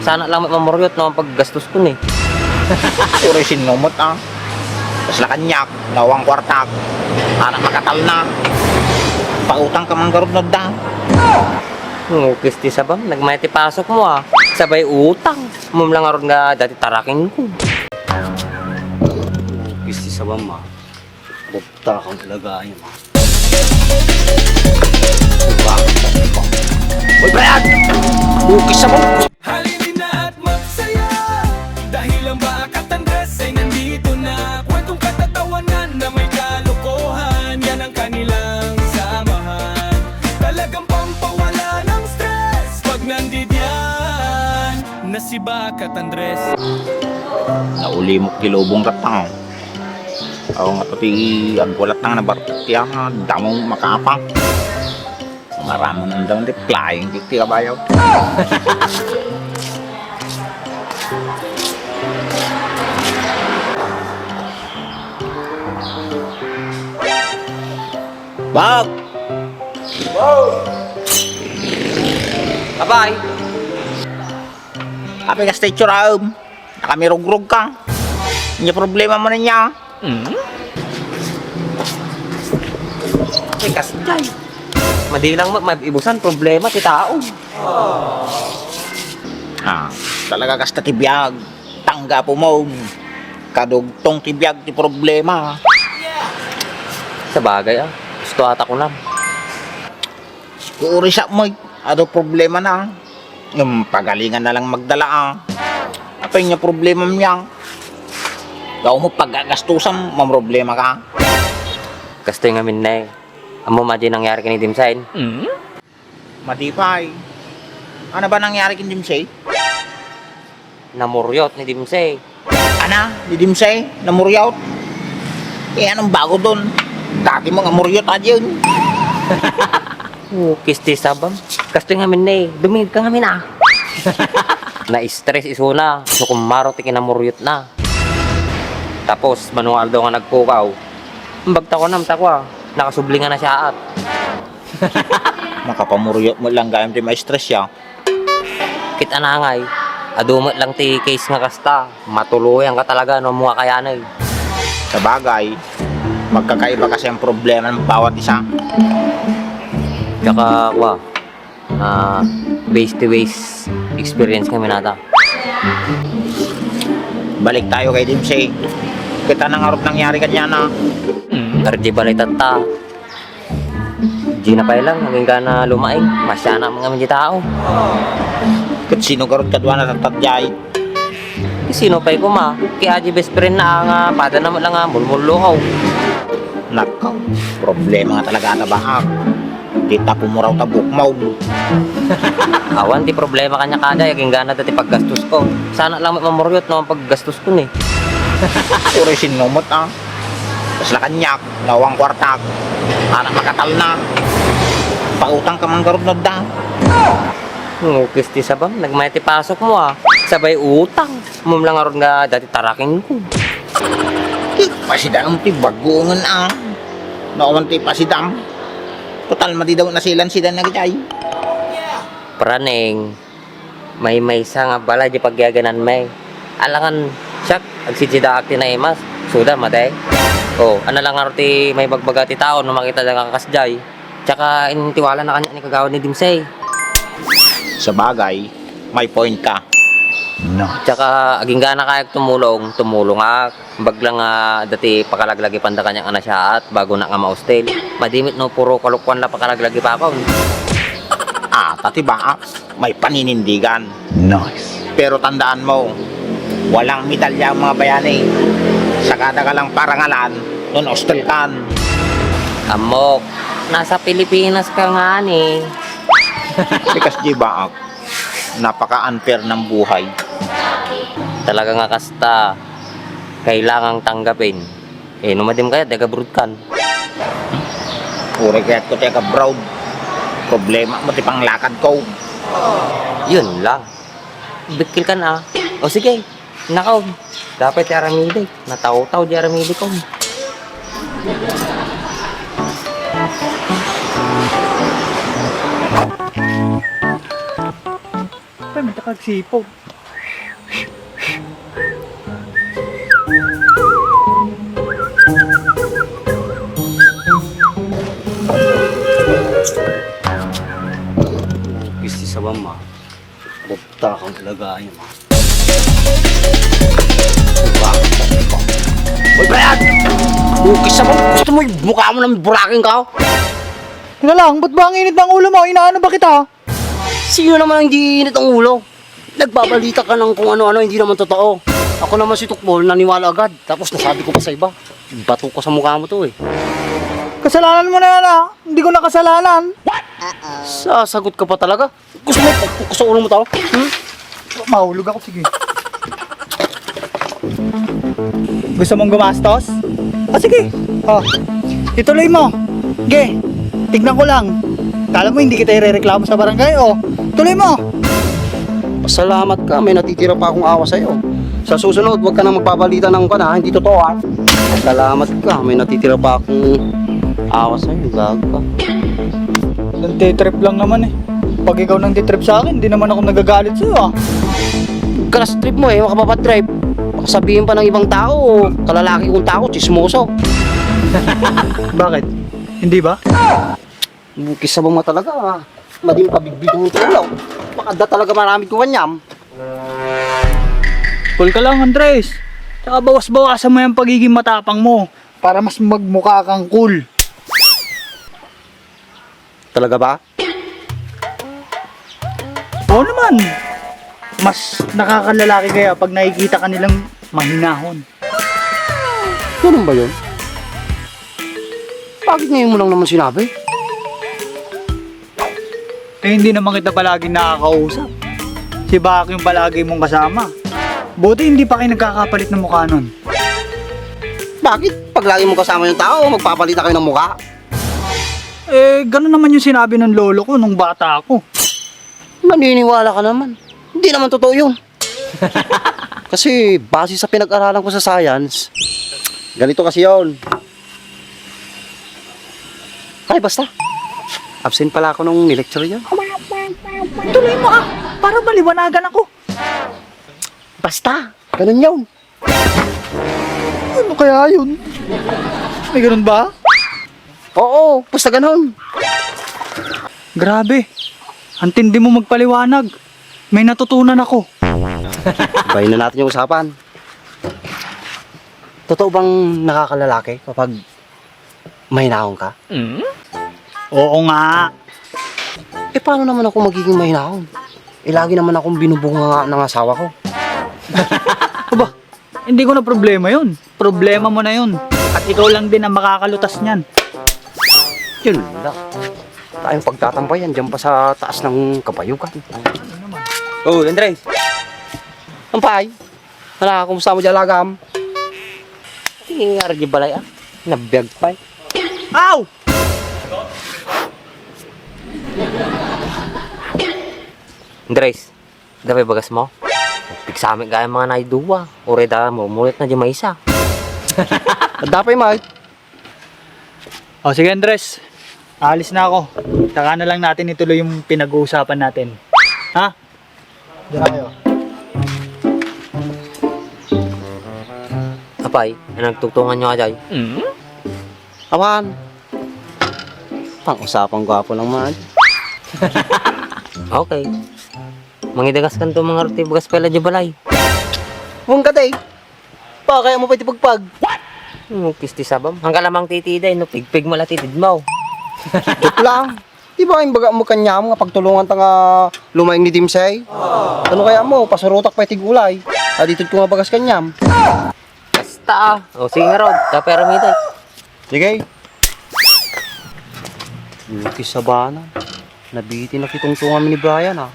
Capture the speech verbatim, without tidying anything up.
Sana lang met mamuryot no paggastuskon eh. Uray sinno met, ah. Kasla kaniak, naawang kuartak. Anak makatalna. Pautang ka man garud no adda. Ngukis ti sabam, nagmay ti pasok mo, ah. Sabay utang. Mumla ngarud nga dati tarakin ko. Ngukis ti sabam, ah. Bugta kang ilagay, ah. Uy, Brad! Ngukis sabam! Halina at magsaya dahil ang Bakat Andres ay nandito na. Kwentong katatawanan na may kalokohan, yan ang kanilang samahan. Talagang pampawala ng stress pag nandidiyan na si Bakat Andres. Naulimok ti lubong rat, ah. Awan nga to ti agwalat nga nabarkok ti ama, damo makaapa. Maraman ang damo ti flying kick ti kabayo. Bag! Bye-bye! Apay kasta itsuraem? Nakamirugrog ka. Ania problema mo niya? Hmm? Ay, kasjay. Madi lang ma-, maibusan problema ti tao. Ah, talaga kasta ti biag. Tanggapo mo. Kadugtong ti biag ti problema. Sabagay, ah. Gusto ata kunam. Kuuri sa mo, adu problema na. Yung pagalingan na lang magdala, ah. Apay nga problema niya? Gaw mo pagagastusan, mamroblema ka. Kastoy ngamin, ne. Ammo madi nangyari ken ni Dimsay? Mm? Madi pay. Ano ba nangyari ken Dimsay? Namuryot ni Dimsay. Ana, ni Dimsay, namuryot. Eh, anong bago doon? Dati mo nga muryot, adyan. Ngukis ti sabam. Kastoy ngamin ne, dumingeg ka ngamin, ah. Na-stress isuna, no kummaro ti kinamuryot na. Tapos, mano nga aldaw nga nagpukaw. Bagta ko nam, takwa. Nakasubli nga nasiaat. Makapamuryot mo lang gayam ti ma-stress ya. Ket anangay, adu met lang ti case nga kasta, matuluyan ka talaga no ammo nga kayanen. Sabagay, magkakaiba kasi ang problema ng bawat isa. Tsaka, kwa, ah, base to base experience kami nata. Balik tayo kay Dimsy. Kita na nga rod nangyari kanya na. Pero di balik tatta. Di na pay lang, agingga na lumaing. Masyana man ngamin di tao. Ket sino garud kadua na tattadjay? Ti sino pay koma? Kaya di best friend na nga pada na lang nga mulmullukaw. Nakaw, problema nga talaga ata baak. Di ta pumuraw ta bukmaw. Awan ti problema kanya kada, agingga na dati paggastos ko. Sana lang mamuryot no ang paggastos ko ni. Uray sinno met, ah. Kasla kaniak, nawang kuartak. Anak makatalna. Pautang ka man garud no adda. Ngukis ti sabam, nagmay ti pasok mo, ah. Sabay utang. Mumla ngarud nga dati tarakin ko. Ti pasidam ti bagungen, ah. Nawan ti pasidam. Total, madi daw nasilan-silan na gitay. Praneng. Maymaysa nga balay di pagyaganan may. Alangan, siak, agsitsidaak ti naimas. Suda, matay. Oh, ana lang nga ti maibagbaga ti tao no makita da nga kasjay. Tsaka intiwala na kanya ni kagawad ni Dimsey. Sabagay, may point ka. No. Tsaka agingga na kayak tumulong, tumulong ak. Baglang, ah, dati pakalaglagipan da kanya nga nasiaat bago na nga maustil. Madimit no puro kalokuan la pakalaglagipakan. Ah, tati ba? May paninindigan. Nice. Pero tandaan mo, walang medalya ang mga bayani. Sakada ka lang parangalan, non ostel kan. Amok, nasa Pilipinas ka nga ni. Bikas di ba, napaka-unfair ng buhay. Talaga nga kasta, kailangang tanggapin. Eh, no madim kaya, taga-abroad kan. Uray kayat ko taga-abroad. Problema mo ti panglakad ko. Yun lang. Bikil kan, ah. O sige, nakaw. Dapat ti aramidi. Natawtaw di aramidi ko. Pay, may takagsipo. Sabam, ma. Bugta kang ilagay, ma. Hoy, Brian! Ukis sa mo! Gusto mo yung mukha mo ng buraking ka, oh? Teka lang, ba't ba ang init ng ulo mo? Inaano ba kita? Sino naman ang hindi init ang ulo? Nagbabalita ka ng kung ano-ano, hindi naman totoo. Ako naman si Tukmol, naniwala agad. Tapos nasabi ko pa sa iba, bato ko sa mukha mo to eh. Kasalanan mo na yan, ah. Hindi ko na kasalanan. Sasagot ka pa talaga? Gusto mo ipukpok ko sa ulo mo to? Hmm? Mahulog ako, sige. Gusto mong gumastos? O sige. O. Ituloy mo. Ge, tignan ko lang. Kala mo hindi kita irereklamo sa barangay? O, tuloy mo. Pasalamat ka, may natitira pa akong awa sa'yo. Sa susunod, huwag ka nang magbabalita ng kana, hindi totoo, ha? Salamat ka, may natitira pa akong awa sa'yo, gago ka. Nagtitrip lang naman eh. Pag ikaw nang titrip sa akin, di naman ako nagagalit sa'yo, ah. Crush trip mo eh, makapapatrip. Baka sabihin pa ng ibang tao, kalalaki kong tao, tsismoso. Bakit? Hindi ba? Bukis sa mga talaga, ah. Mading pabigbigan yung tulaw. Makada talaga maraming kuwan yam. Cool ka lang, Andres. Tsaka bawas-bawasan mo yung pagiging matapang mo para mas magmukha kang cool. Talaga ba? Oo naman. Mas nakakalalaki kaya pag nakikita ka nilang mahinahon. Ganun ba yun? Bakit ngayon mo lang naman sinabi? Eh, hindi naman kita palagi nakakausap. Si Bak yung palagi mong kasama. Buti hindi pa kayo nagkakapalit ng mukha nun. Bakit? Pag lagi mong kasama yung tao, magpapalitan kayo ng mukha? Eh, ganun naman yung sinabi ng lolo ko nung bata ako. Naniniwala ka naman. Hindi naman totoo yun. Kasi base sa pinag-aralan ko sa science, ganito kasi yun. Ay, basta. Absent pala ako nung ni-lecture yun. Tuloy mo ah, para maliwanagan ako. Basta, ganun yun. Ano kaya yun? May ganun ba? Oo, basta ganun. Grabe. Ang tindi mo magpaliwanag. May natutunan ako. Bayin na natin yung usapan. Totoo bang nakakalalaki kapag mahinahon ka? Oo nga. Eh, paano naman ako magiging mahinahon? Eh, lagi naman akong binubunga nga ng asawa ko. Aba, hindi ko na problema yun. Problema mo na yun. At ikaw lang din ang makakalutas niyan. Yun lang. Tayong pagtatambayan dyan pa sa taas ng kabayugan. Oh, Andres. Ampay, ala, kumusta mo dyan, lagam? Tingin nga rin balay, ah. Nabiyag pa, eh. Aw! Andres, dapay bagas mo? Pigsamit gaya mga naiduwa. Uray da, mumulit na di maysa. Dapay, Mike. O, sige, Andres. Alis na ako. Saka na lang natin ituloy yung pinag-uusapan natin. Ha? Diyan na kayo. Apay, ano nagtugtungan nyo, Ajay? Awan. Pang-usapang gwapo lang man. Okay. Mangidagas kanto mga roti, bagas pala di balay. Huwag ka, day. Pa, kaya mo pa iti pagpag. Ano, kisti sabam? Hangka lamang titiday, no? Pigpig mo lang titid mo. Joke lang. Di ba, imbaga mo kanyam nga pagtulungan ta nga lumaing ni Dimsay? Ano kaya mo? Pasurutak pa iti gulay. Aditod ko nga bagas kanyam. Basta, ah. O, sige nga, Rod. Kape, aramidad. Sige. Yung kisabana. Nabitin na kitungtungan ni Brian, ah.